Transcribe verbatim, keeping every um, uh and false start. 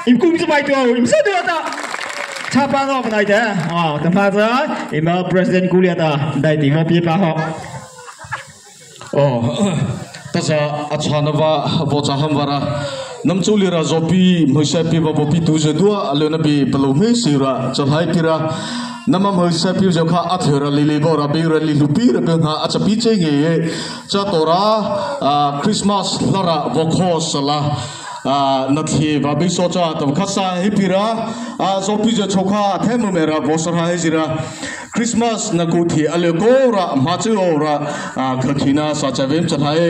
Eima ku eima châ pai tua, eima châ tua ta. Châpa no pa nai ta. Ah, tahmâ cha, eima president ku liata, daihti vaw piepa haw. Oh, tahsa a châna vaw, vaw châ hapa vâta, nama chô liata zawpi hmeiseihpa vaw pie tu zydua, alyna bie palôh hmeiseih ra, chalhai pi ra. Nama hmeiseihpa zy kha a thei ra lei lei vaw ra, bei ra lei hluhpi ra, bei na a châ pi chei ngei, cha to ra, ah, Christmas hla ra vaw kho sala. Ah, na thei vaw bei so cha, to kha sa hi pi ra, ah, zawpi zy chô kha, thei mo me ra, vaw sa ra hi zy ra. Christmas na ku thei a lei ko ra, ma chei o ra, ah, kha khina sa cha vem cha thai.